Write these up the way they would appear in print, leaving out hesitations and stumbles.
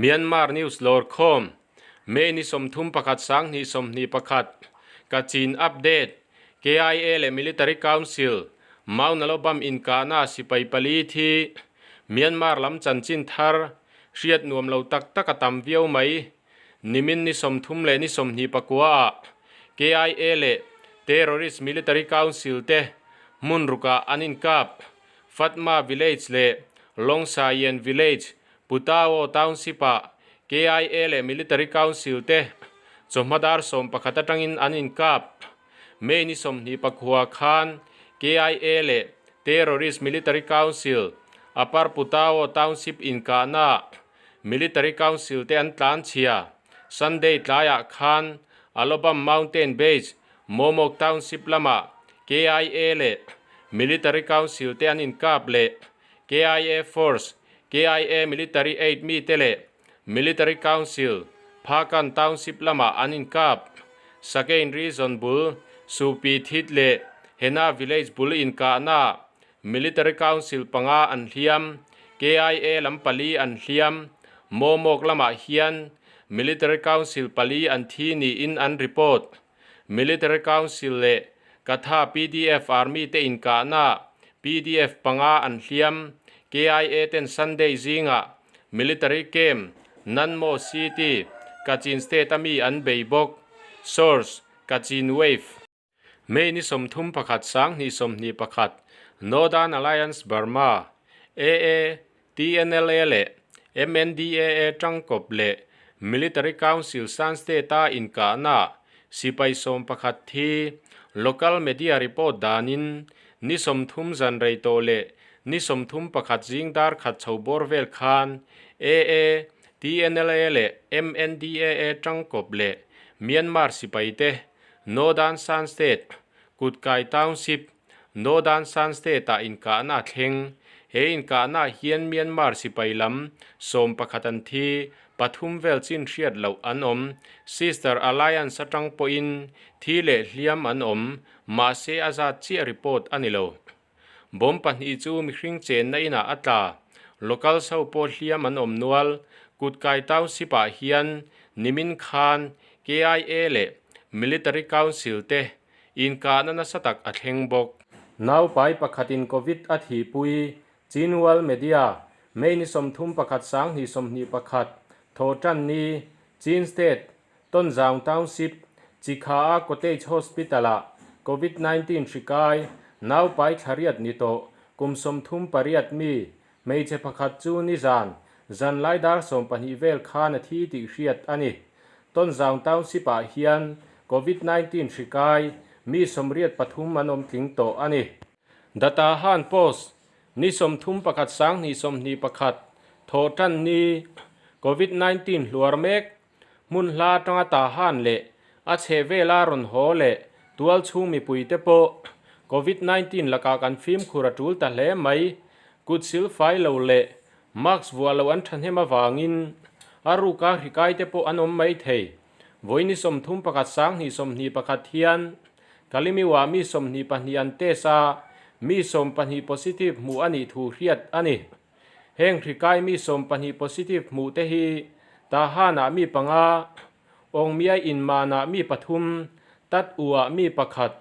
Myanmar News Lawrkhawm, May ni 31 2021, Kachin Update, KIA leh Military Council, Maunalobam inkahna sipai pali thi, Myanmar lam chanchin thar, hriat nuam lo tak tak a tam viau mai. Nimin ni 30 leh ni 29 ah KIA leh Terrorist Military Council te hmun rukah an inkap. Fatma Village leh Longsayen Village, Putao Township-ah KIA leh Military Council te chawhma dar 11 atangin an inkap. May ni 29 khan KIA leh Terrorist Military Council, Upper Putao Township inkahnaah Military Council te an tlanchhia. Sunday tlaiah khan Alobam Mountain Base, Momok Township lamah KIA leh Military Council te an inkap leh KIA Force, KIA Military Aid mite leh Military Council, Phakan Township lamah an inkap. Sagain Region bul Supi Thit leh Hena Village bul inkahnaah Military Council panga an hliam, KIA lam pali an hliam, Momok lamah hian Military Council pali an thi niin an report. Military Council leh Katha pdf Army te inkahnaah pdf panga an hliam, KIA ten Sunday zingah Military Camp, Nanmo City, Kachin State a mi an bei bawk. Source, Kachin Wave. May ni 31 2021, Northern Alliance Burma, AA, TNLA leh MNDAA tangkawp leh Military Council Shan State-a inkahnaah sipai 11 thi local media report danin ni 30 zan rei tawh leh ni 31 zing dar khat chho bawr vel khan AA, TNLA leh MNDAA tangkawp leh Myanmar sipaite Northern Shan State, Kutkai Township, Northern Shan State-ah inkahna a thleng. He inkahnaah hian Myanmar sipai lam 11 an thi, pathum vel chin hriat loh an awm. Sister Alliance atang pawhin thi leh hliam an awm, mahse a zat chiah report a ni lo. Bomb pahnih chu mihring chenna inah a tla. Locals ho pawh hliam an awm nual. Kutkai Township-ah hian nimin khan KIA leh Military Council te inkahna nasa tak a thleng bawk. Naupai pakhatin Covid a thihpui, Chinwal Media, May ni 31 2021, Thawhtan ni, Chin State, Tonzaung Township, Chikha-a Cottage Hospital-ah Covid 19 hri kai, naupai thla riat ni tawh, kum 38 mi, hmeichhe pakhat chu nizan, zanlai dar 12 vel khan a thi tih hriat a ni. Tonzaung Township-ah hian Covid 19 hri kai, mi 83 an awm tling tawh a ni. Data Han Post, ni 31 2021, Thawhtan ni, Covid 19 hluar mek, Hmun hla atanga Tahan leh a chhehvela rawn haw leh tual chhung mipuite pawh Covid 19 lakah kan fimkhur a tul ta hle mai. Kut sil fai lo leh mask vuah lo an thahnem avangin a ruka hri kaite pawh an awm mai thei. Vawi ni 31 2021 hian Kalimiwa mi 22 an test a, mi 12 positive hmuh a nih thu hriat a ni. Heng hri kai mi 12 positive hmuh te hi Tahan-ah mi panga, Awngmiai Inman-ah mi pathum, Tat U-ah mi pakhat,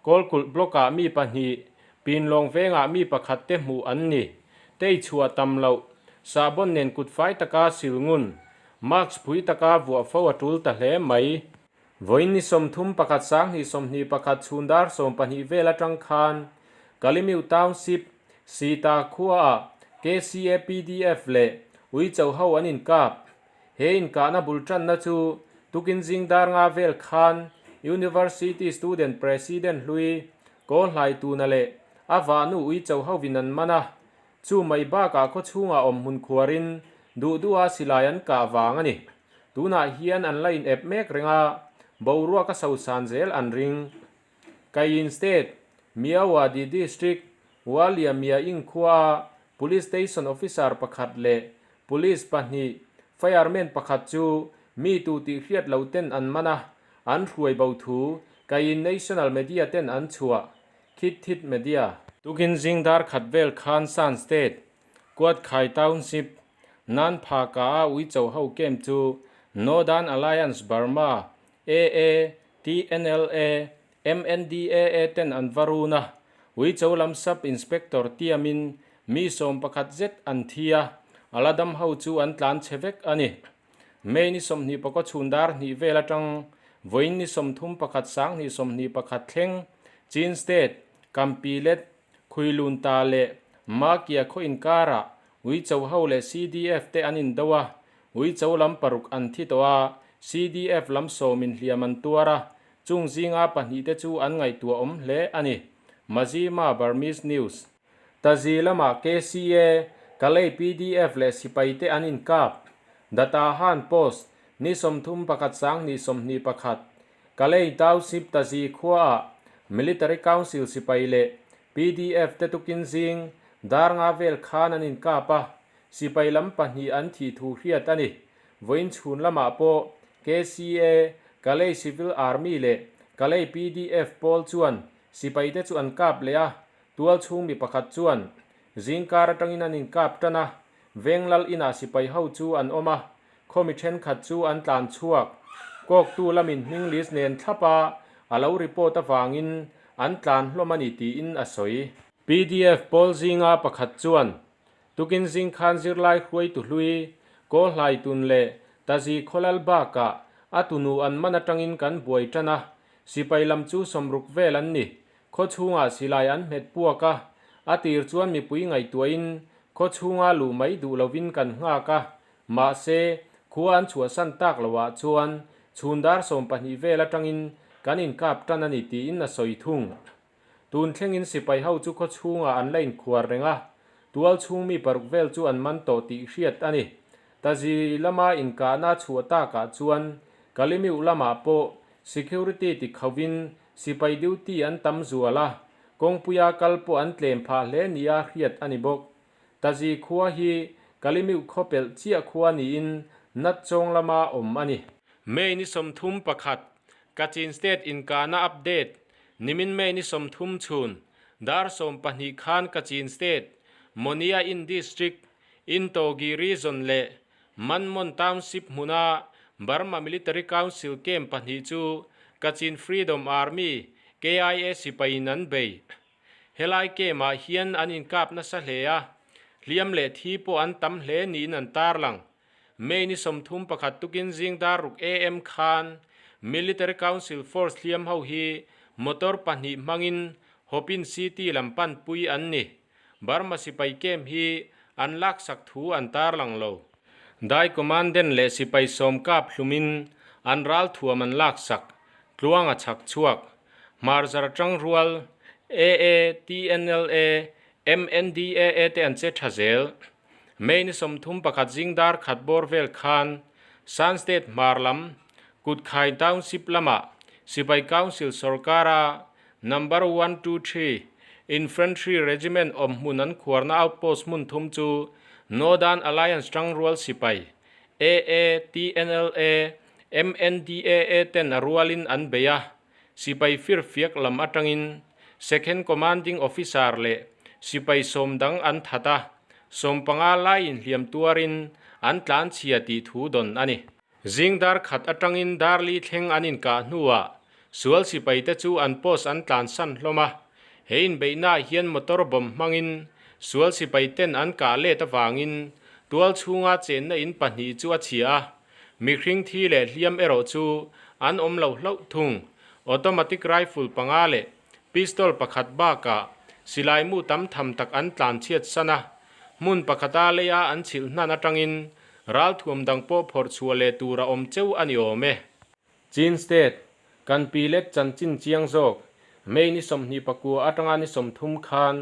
Kawlkulh Block-ah mi pahnih, Pinlawng vengah mi pakhat te hmuh an ni. Tei chhuah tam loh, sahbawn nen kut fai taka sil ngun, mask phui taka vuah fo a tul ta hle mai. Vawiin ni 31 2021 chhun dar 12 vel atang khan Kalimiu Township, Sita khuaah KCA pdf leh Uicho ho an inkap. He inkahna bul tanna chu tukin zing dar nga vel khan University Student President hlui Kaw Hlai Tuna leh a vahnu Uicho hovin an man a. Chu mai bakah khaw chhungah awm hmun khuarin duh duha silai an kah vang a ni. Tunah hian an la in ep mek reng a, boruak a sosan zel an ring. Kayin State, Myawaddy District, Walia Myaing khuaa Police Station Officer pakhat leh Police pahnih, Fireman pakhat chu mi tu tih hriat lo ten an man a, an hruai bo thu Kayin National Media ten an chhuah, Khit Thit Media. Tukin zing dar khat vel khan Shan State, Kuatkhai Township, Nan Pha Ka-a Uicho ho camp chu Northern Alliance Burma, AA, TNLA, MNDAA ten an va run a, Uicho lam Sub Inspector tiamin mi 11 zet an thi a, a la dam ho chu an tlan chhe vek a ni. May ni 24 chhun dar hnih vel atang vawiin ni 31 2021 thleng Chin State, Kampilet, Khuilunta leh Makia khaw inkarah Uicho ho leh CDF te an indo a, Uicho lam paruk an thi tawh a, CDF lam sawmin hliam an tuar a, chung zinga pahnih te chu an ngaihtuah awm hle a ni. Mazima Burmese News. Tazi lamah KCA, Kalay PDF leh sipai te an inkap. Data Han Post, ni 31 2021. Kalay Township Tazi khuaah Military Council sipai leh PDF te tukin zing dar nga vel khan an inkap a, sipai lam pahnih an thih thu hriat a ni. Vawiin chhun lamah pawh KCA, Kalay Civil Army leh Kalay PDF pawl chuan sipai te chu an kap leh a, tual chhung mi pakhat chuan zingkar atangin an inkap tan a, Venglal inah sipai ho chu an awm a, Khawmi thenkhat chu an tlan chhuak. Kawktu lamin hming list nen thlap a, a lo report avangin an tlan hlawm a ni tiin a sawi. Pdf pawl zinga pakhat chuan, Tukin zing khan zirlai hruaitu hlui, Kawlhlai tun leh Tazi khawlal bakah a tunu an man atangin kan buai tan a, sipai lam chu 60 vel an ni. Khaw chhungah silai an hmet puak a, a tir chuan mipui ngaihtuahin khaw chhunga luh mai duh lovin kan nghak a, Mahse, khua an chhuahsan tak loah chuan chhun dar 12 vel atangin kan inkap tan a ni tiin a sawi thung. Tun thlengin sipai ho chu khaw chhungah an la inkhuar reng a, tual chhung mi paruk vel chu an man tawh tih hriat a ni. Tazi lama inkahna chhuah takah chuan Kalimiuh lamah pawh security ti khovin sipai duty an tam zual a, kawngpuia kal pawh an tlem phah hle nia hriat a ni bawk. Tazi khua hi Kalimiuh khaw pelh chiah khua niin Natchawng lama awm a ni. May ni 31, Kachin State inkahna update, Nimin May ni 30 chhun, dar 12 khan Kachin State, Monia In District, Intogi Region leh Manmon Township hmuna Burma Military Council camp pahnih chu Kachin Freedom Army, KIA sipaiin an bei. Helai camp-ah hian an inkap nasa hle a, hliam leh thi pawh an tam hle niin an tarlang. May ni 31 tukin zing dar ruk AM khan Military Council Force hliam ho hi motor pahnih hmangin Hopin City lam panpui an ni. Burma sipai camp hi an laksak thu an tarlang lo. Dai Commandant leh sipai sawm kap hlumin an ral thuam an laksak tluanga chhak chhuak. Hmarzar atang rual AA, TNLA, MNDAA te an che tha zel. May ni 31 zing dar khat bawr vel khan Shan State hmar lam Kutkhai Township lamah Sipai Council sorkara Number one two three Infantry Regiment awm hmun an khuarna outpost hmun thum chu Northern Alliance tangrual sipai AA, TNLA, MNDAA ten a rualin an bei a, sipai firfiak lam atangin Second Commanding Officer leh sipai sawm dang an that a, 15 laiin hliam tuarin an tlan chhia tih thu dawn a ni. Zing dar khat atangin dar li thleng an inkah hnuah sual sipai te chu an post an tlan san hlawm a, he inbeihnaah hian motor bomb hmangin sual sipai ten an kah let avangin tual chhunga chenna in pahnih chu a chhia a, mihring thi leh hliam erawh chu an awm lo hlauh thung. Automatic rifle panga leh pistol pakhat bakah silai mu tam tham tak an tlan chhiat san a, hmun pakhata leia an chhilh hnan atangin ralthuam dang pawh phawrh chhuah leh tur a awm cheu a ni awm e. Chin State, kan pi let chanchin chiang zawk, May ni 29 atanga ni 30 khan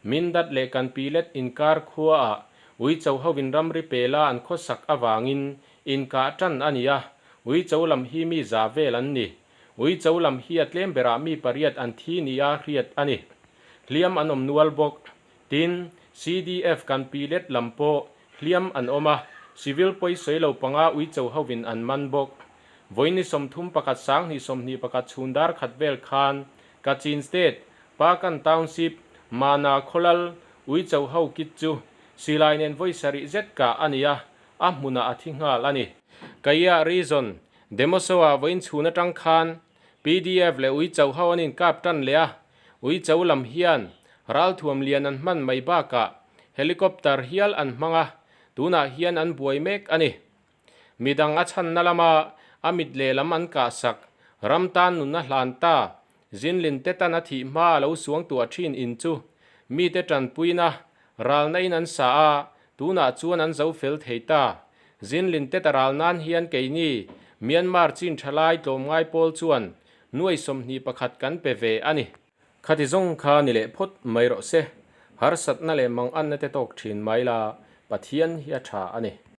Mindat leh kan pi let inkar khuaah Uicho hovin ramri pela an khawsak avangin inkah tan a ni a, Uicho lam hi mi za vel an ni. Uicho lam hi a tlem berah mi pariat an thi nia hriat a ni. Hliam an awm nual bawk. Tin, CDF kan pi let lam pawh hliam an awm a, civil pawisawi lo panga Uicho hovin an man bawk. Vawiin ni 31 2021 chhun dar khat vel khan Kachin State, Pakan Township, Mana Khawlal, Uicho ho kit chu silai nen vawi sarih zet kah a ni a. a hmunah a thi nghal a ni. Kaya Region, Demoso-ah vawiin chhun atang khan PDF leh Uicho ho an inkap tan leh a, Uicho lam hian ralthuam lian an hman mai bakah helicopter hial an hmang a, tunah hian an buai mek a ni. Midang a chhanna lama a mit lehlam an kahsak, ram tan nunna hlan ta, Zinlin te tan a thih hma a lo suang tuah thin in chu mite tanpuina ralna in an sa a, tunah chuan an zo fel thei ta. Zinlin te ta ral nan hian keini Myanmar chin thalai tlawmngai pawl chuan nuai 21 kan pe ve a ni. Khati zawng kha ni leh phawt mai rawh se, harsatna leh manganna te tawk thin mai la, Pathian hi a tha a ni.